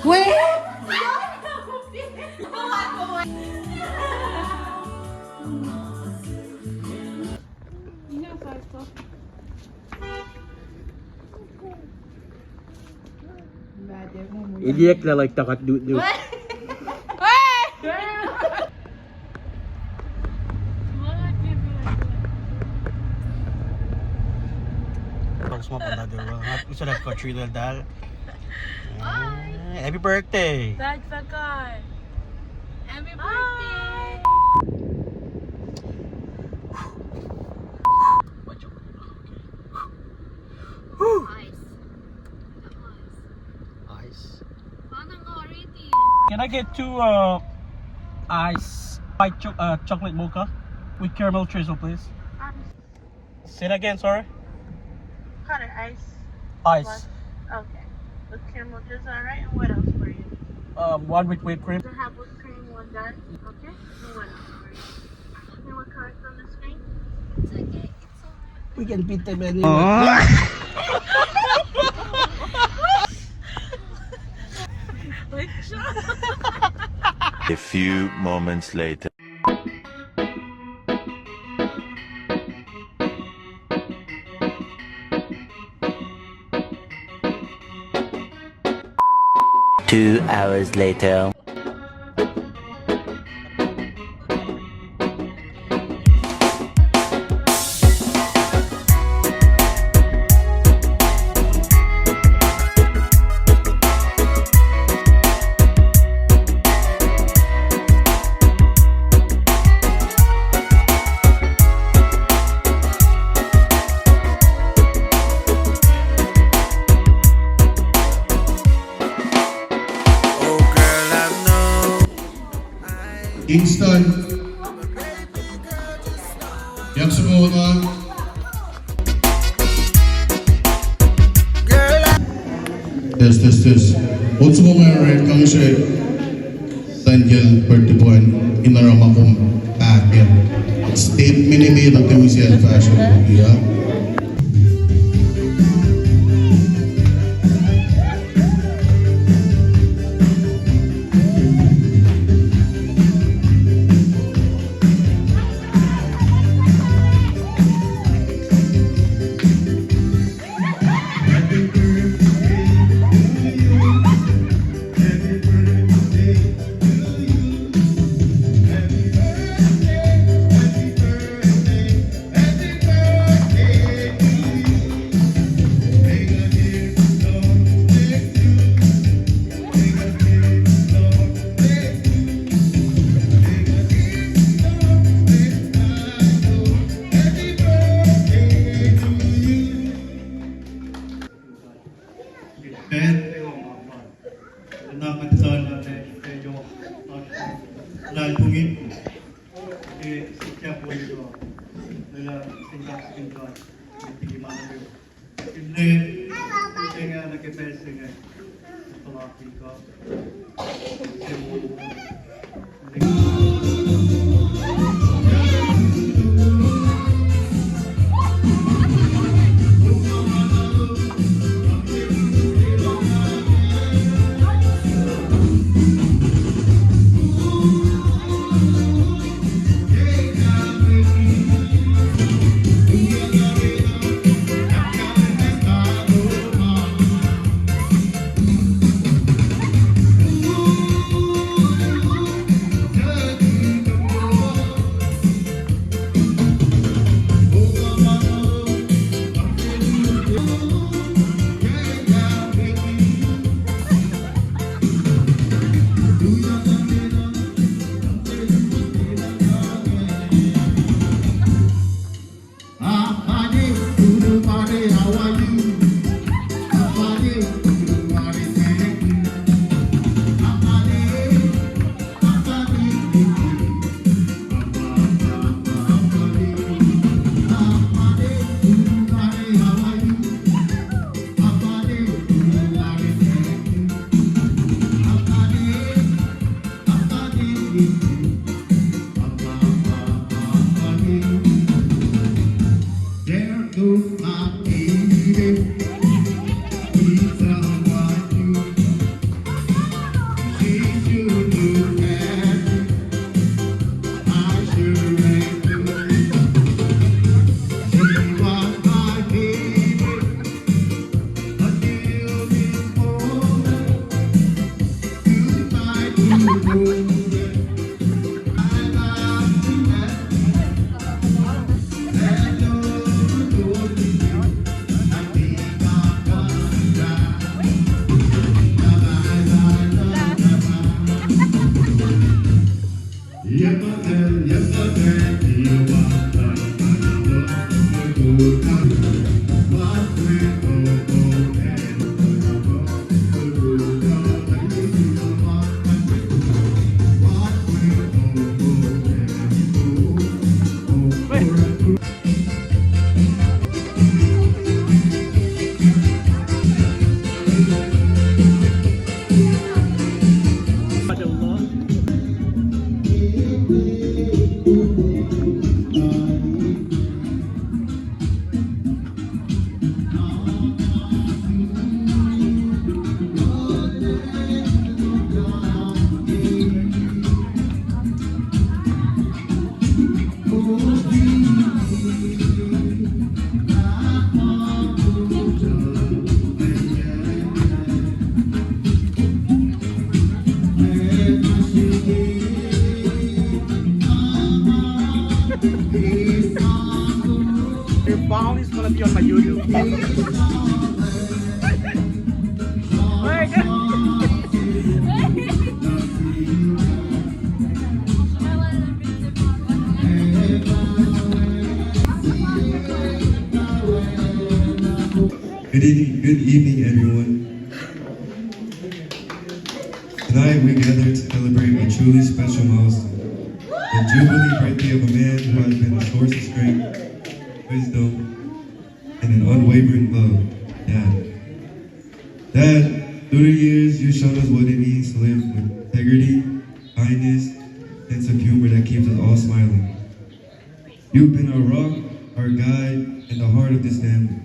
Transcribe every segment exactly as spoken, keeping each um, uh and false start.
Wait! Idiot lah like takat dude dude. Pag sma panda de, uh, usalat country lal dal. Happy birthday. Bad fucker. Happy birthday. Ice. Ice. Can I get two, uh, ice, white cho-, uh, chocolate mocha with caramel drizzle, please? Say it again, sorry. Cut it, ice. Ice. Plus, okay. With caramel drizzle, all right. And what else for you? Um, one with whipped cream. Does it have whipped cream, one done? Okay. And what else for you? Anyone correct on the screen? It's okay. It's all right. We can beat them anyway. A few moments later. Two hours later. Kingston. Yak soko na. Test, test, test. Ot soko ma ren kang se. Tangel birthday boy in arama kom back ya. State minimi na te wisel fashion ya. Your bomb is gonna be on my YouTube. Good evening, good evening, everyone. Tonight we gather to celebrate a truly special milestone, the Jubilee birthday of a man who has been a source of strength, wisdom, and an unwavering love, Dad. Dad, through the years, you've shown us what it means to live with integrity, kindness, sense of humor that keeps us all smiling. You've been our rock, our guide, and the heart of this family.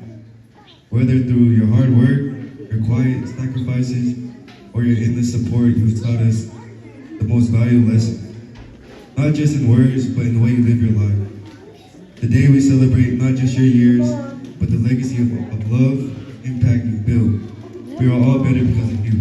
Whether through your hard work, your quiet sacrifices, or your endless support, you've taught us the most valuable lesson. Not just in words, but in the way you live your life. Today we celebrate not just your years, but the legacy of, of love, impact you've built. We are all better because of you.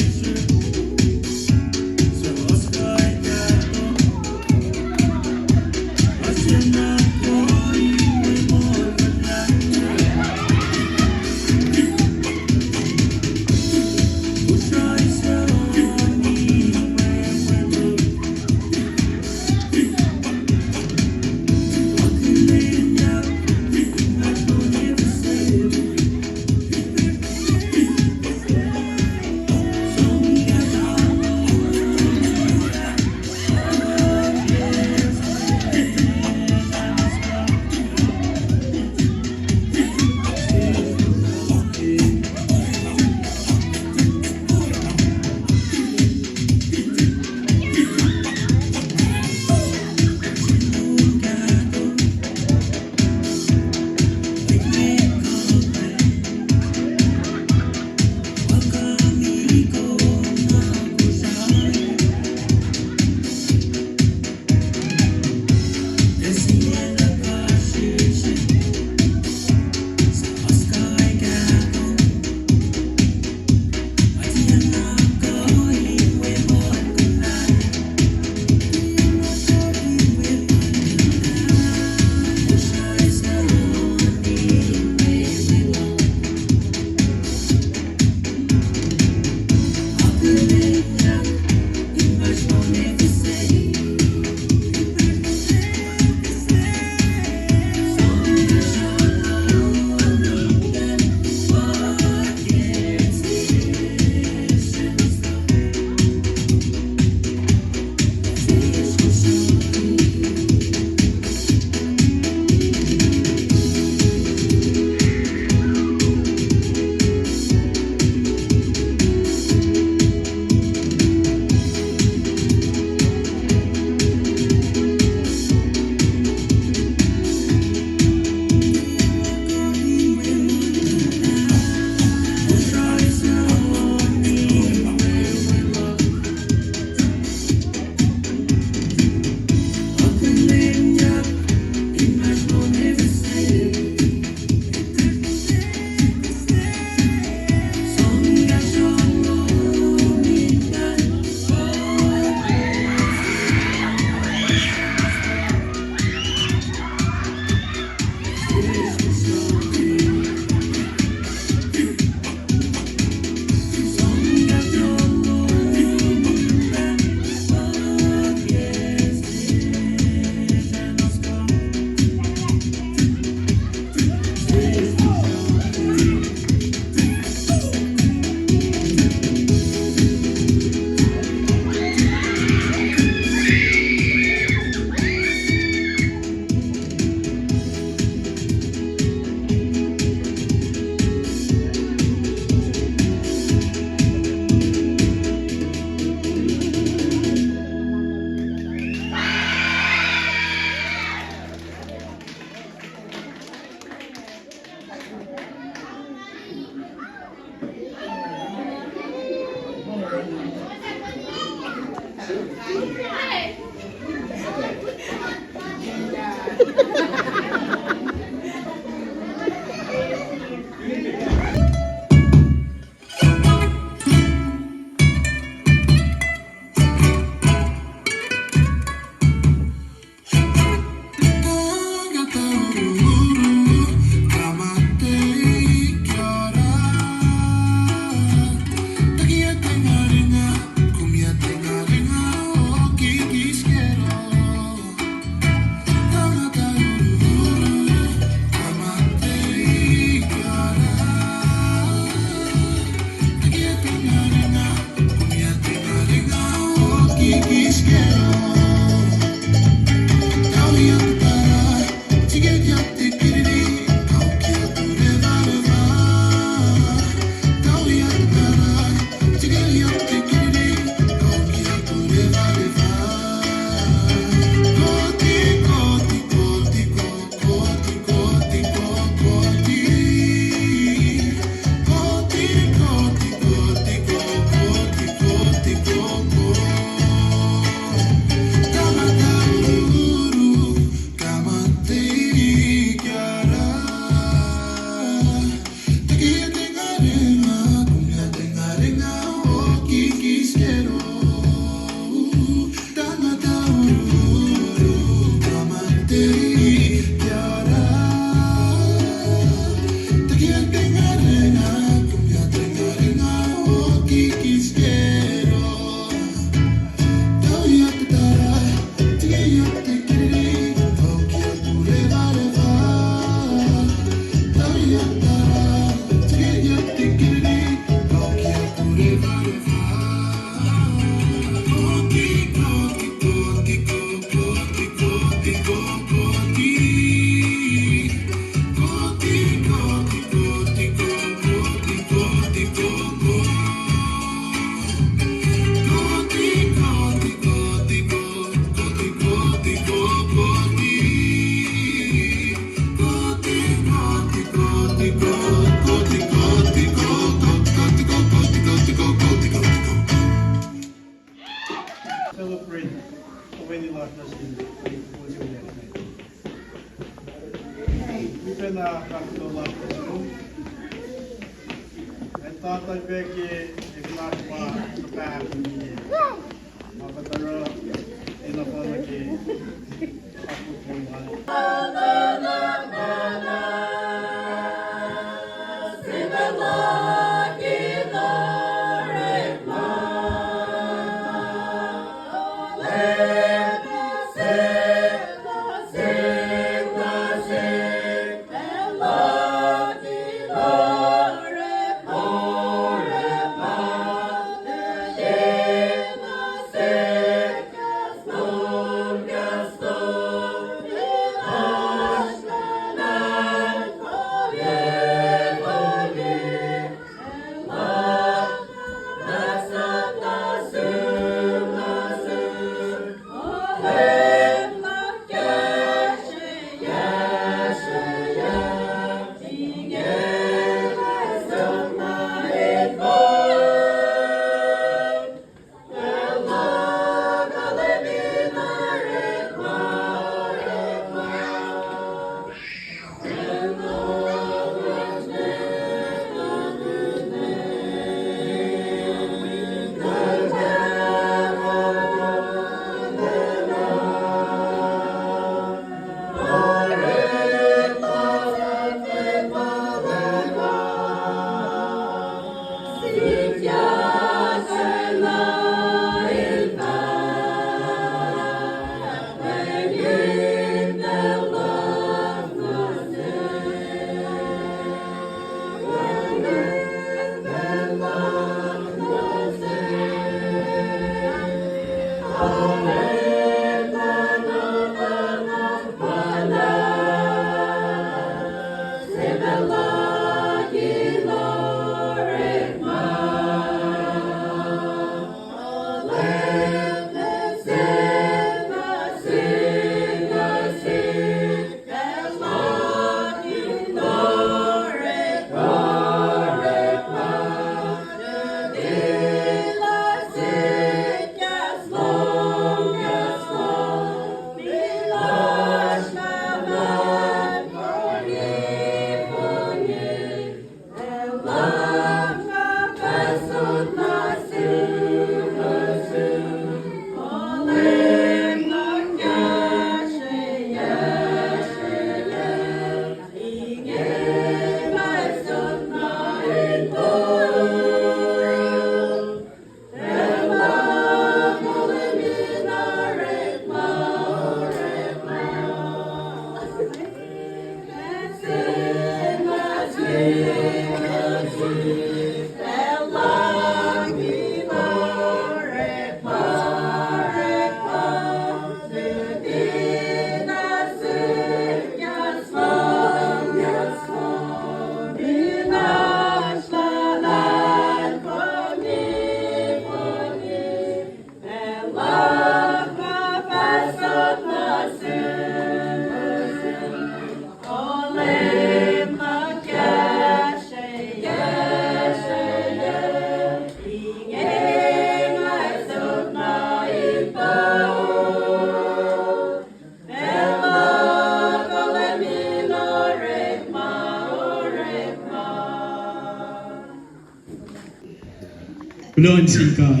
Kuloh nuh sin God,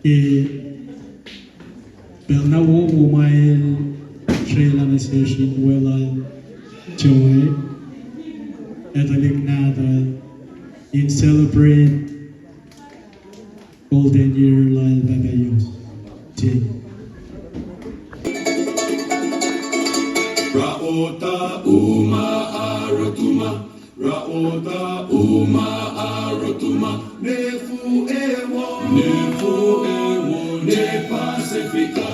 eh, pacl na wowo ma el srwaclah nuh sesr in weluhl Joy, Catholic nahtuhl, in celebrate golden year lal Pahpah Yos. Jay. Ra ota uma arotuma, ra ota uma arotuma, nefu ewo, nefu ewo, ne Pacifica.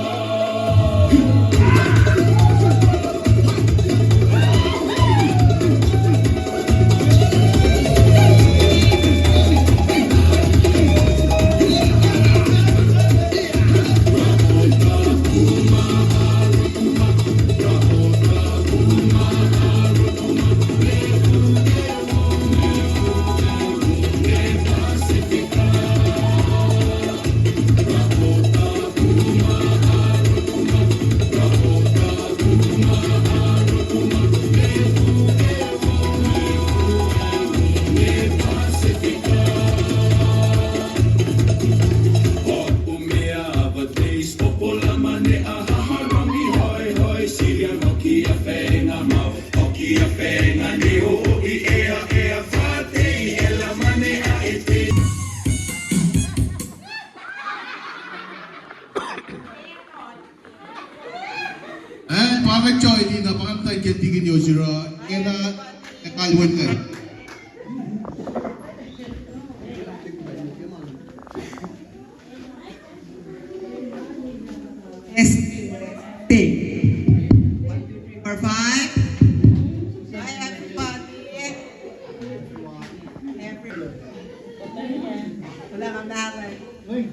Pahngpahng Joy Lina, pahngpahng Tanke Tikin Yosira, Ena, Ekalwin Nge. Testing, testing. One, two, three, four, five. Hi, everybody. Every-, Wala nga mahlwem.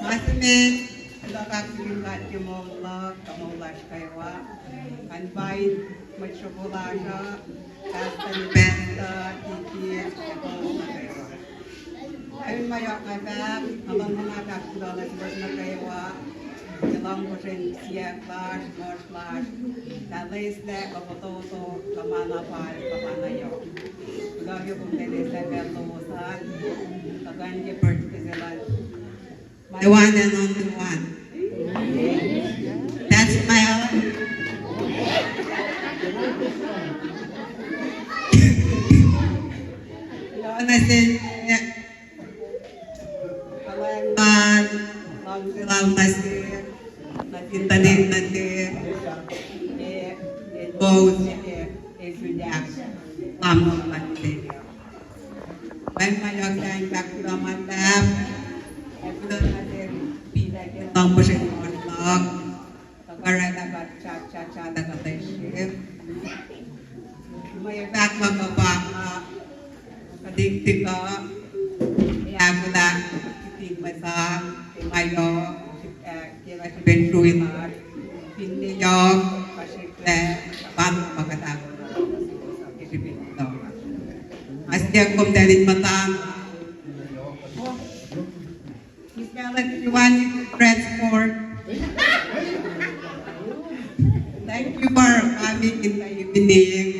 Ma se met, kuloh kacl God ke moul luhk, kuh moul lasr kwewa. Invite mwet sruhf lasr uh, pastor, pastor, deacon, ac kowos nuh kwewa. Kain ma yohk nga fahk, nga luhngse nga fahk kuloh nuh suwos nuh kwewa, ke luhngkuhsrwen siyuck lasr, lasr, lah loeslac, kuh fototo, kuh ma na pal, kuh ma na yohk. Kuloh ke kom loeslac pacl lowos an, kuh kuh in ke birthday se lal my one and only one. That's my own. Kuloh nuh sel Kuloh, luhngse lal nuh sel, nuh sin tuhlihk nuhtin, e, e, kowos, e, e, sulaclah, lam nuh sin Savior. Pweng ma yohk sacn fahk kuloh ma luhlahp, ac kuloh nuh sel Peter ke luhngkuhsrwen lasr luhk. Kuh oraclah kuht chat, chat, chat, kuht ac srihk. Mwe fahk ma kuh pa, uh, kuht in tiac kuh, ac ahkolah kihtin mwesam, ke ma yohk, uh, ke ma srihpen srui lasr, finne yohk, kuh srihklac, pa ma kuht ahkolah ke srihpen yohk. Aske kom tuhlihk muhtahl. Miss Melody, you want me to transport? Thank you for coming in the evening.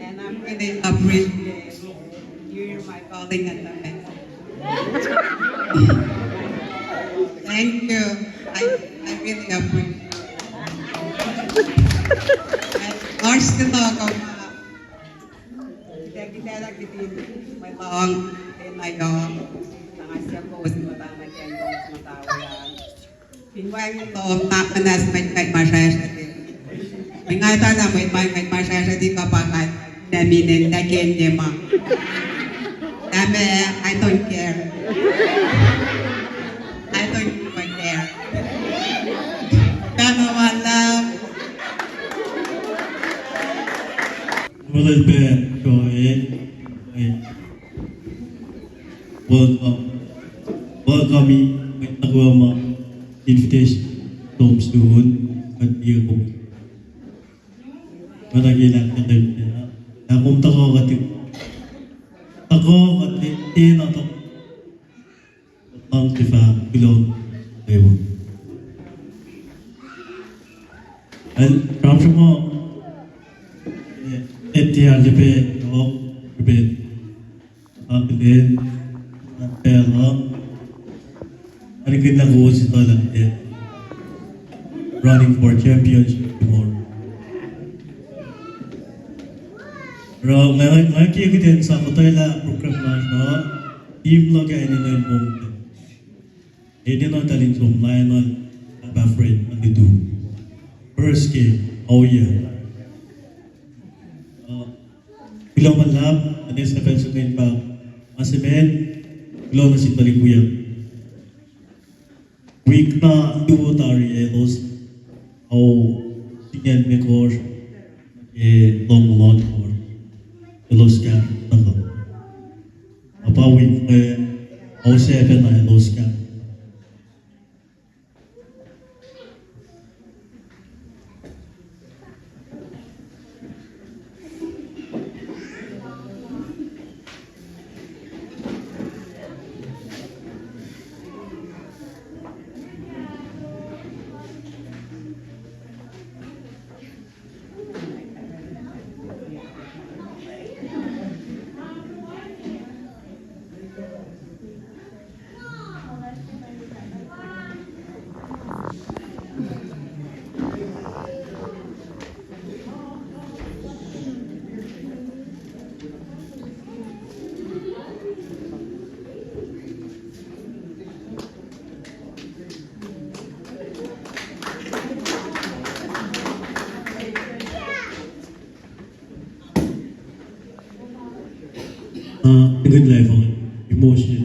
And I'm really appreciate you. You're my calling and the message. Thank you. I, I really appreciate it. And oasr kuloh kom Kuht ac kihtin mwe lohng, e, na yohk, na nga siyuck kowos muhta, na kacn kowos muhta we an. Fin wacngihn lom, na muhnahs mwet ngwet ma srasrati. Fin nga etuh lah mwet ma ngwet ma srasrati kuh pa kuht, na minen na kacn ne ma. Na ma, I don't care. I don't even care. Pahpah ma luhlahp. Mulah pac kuh e, e, welcome, welcome, e, mwet nuh kwewa ma invitation, tom sun, kuht liye kom. Nga nuh ke lah kuht, ah, na kom tuhkuh kuht, tuhkuh kuht, e, na tok. Luhngse fahk kuloh nuh kwewa. An, sramsram, e, etia libe, o, libe, akihlen, an pacl uh, an kihtin na kowos etuh lah, e, running for championship tomorrow. Oruh nga, nga, nga ke kihtin sa kotwelah program lasr uh, team luhk ah enenuh in mongten. Enenuh tuhlihk som Lionel, Papa Fred, and the two. First game, oh yeah. Uh, kuloh ma luhlahp, anes na pacl se inge pa, ma se met, kuloh nuh sin tuhlihk wiyuck. Wik na luo tari elos, ao, singucul limekohsr, e, longoul ohnkohsr, elos kak tuhkuh. Apa wik, e, ao sefanna elos kak. Good life, emotion.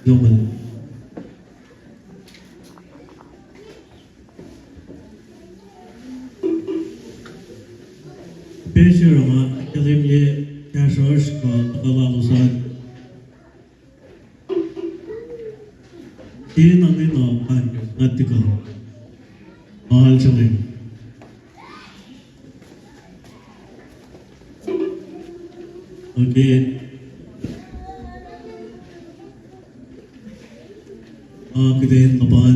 Normal. Pacl se oruh nga ahkkahlwemye kahsruhsr kuh tuhkuh lalos an, ke na ngena an, nga tuhkuh. Alcheleng. Okay. Akihlen luhpan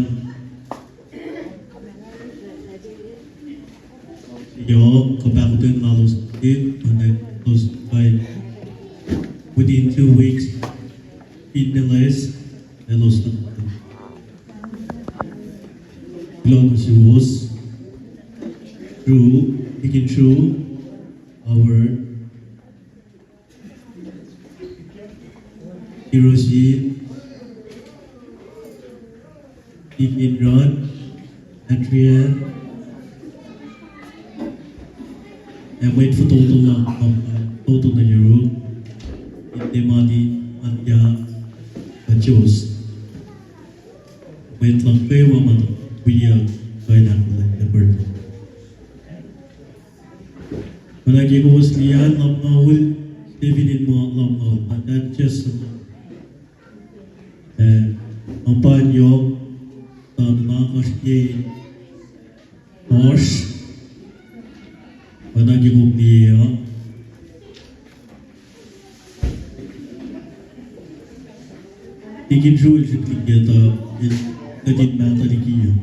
yohk kuh pahkotwen lalos in, ma elos kai within two weeks, in the less, elos na. Kuloh nuh suwos. True, we can true our Hiroshi, Deacon Ron, Adrian, ac mwet fototo luhk, fototo nuh yuruk, in Temali, Anya, Pachos. Mwet luhk kwewa ma wiyuck kuh in ahkfuhlwactye birthday. Oacna ke kowos liye, lumngaul, David in muh lumngaul, but that's just, eh, ma pa yohk, tuh nga oasr ke, oasr, oacna ke kom liye uh. Deacon Joel srihk liki tuh el kuht in mahtuh liki uh.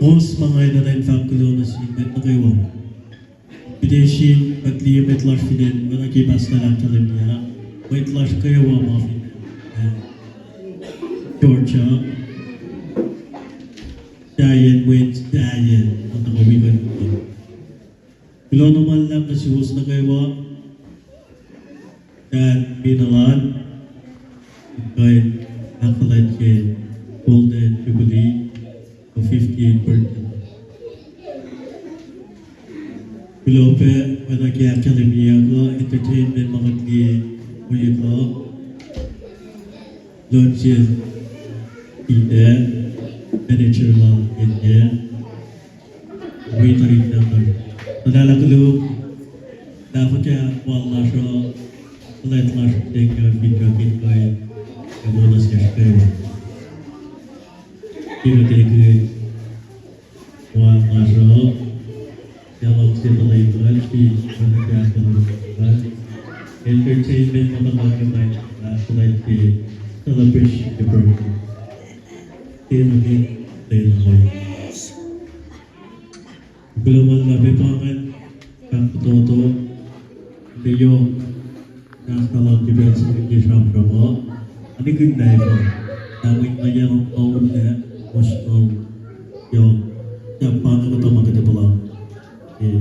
Kowos ma nga enenuh in fahk kuloh nuh sin mwet nuh kwewa. Invitation, kuht liye mwet lasr fin acn, oacna ke pastor el ahkkahlwemye, mwet lasr kwewa ma fin acn, eh, Georgia. Sahyacn mwet, sahyacn, ma tuhkuh wi kuht. Kuloh na ma luhlahp nuh suwos nuh kwewa. Dad, pinalan, in kuh in ahkfuhlwactye Golden Jubilee, fiftieth birthday. Kuloh pac, oacna ke ahkkahlwemye uh, entertainment ma kuht liye, ohiyac uh, Lonsel Peter, manager lal India, wi tari nahtuhl. Tuhlahlah koluk, lah fuhkah wal lasr uh, fuhlwact lasr uh, thank you, fin kuht in kuh in, ac moul nuh sesr kwewa. Fin kuht in kuh in wal lasr uh, Yahlong se tuhlihk uh, fin kuht in kuh in entertainment ma tuhkuh ke ma, uh, fuhlwact ke celebration ke birthday. Ke nuh ke, ke nuh ke. Kuloh ma luhlahp, pa ingacn, fahk fototo, tuh yohk, na salam ke pacl se inge sramsram uh, anikihn na efuh, na mwet na yac uh, uh, emotional, yohk, sahp pa inge kuhtuh ma kuht ac puhla, eh,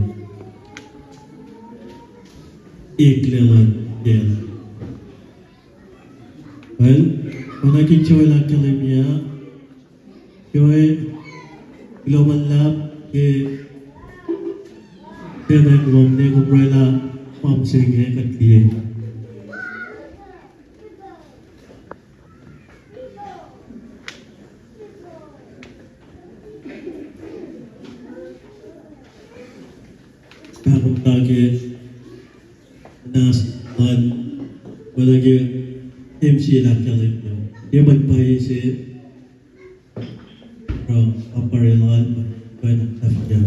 eklac luhn Leum. Well, oacna ke Joel ahkkahlwemye, Joel, kuloh ma luhlahp ke tiacna lom ne kom oraclah ma se inge kuht liye. Pahkomuhta ke nas luhn, oacna ke M C el ahkkahlwemye, ke mwet pwacye se, oruh apkuhran lal, pacna sahflah.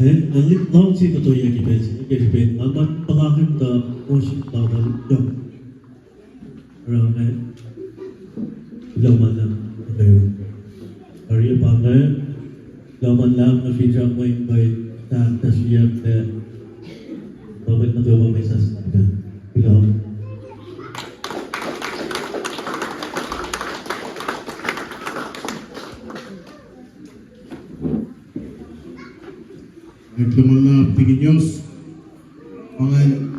Eh, nga luhngse kuhtuh yac ke pacl se inge, ke srihpen nga muh puhlakihn tuh mosin lal yohk. Oruh inge, kuloh ma luhlahp nuh kwewa. Tari pa inge, kuloh ma luhlahp nuh fin srackna in kuh in sahflah siyuck pac, pa mwet nuh kwewa mwe sasuc pac. Kuloh. Kuloh ma luhlahp, Deacon Josh. Pa ingacn,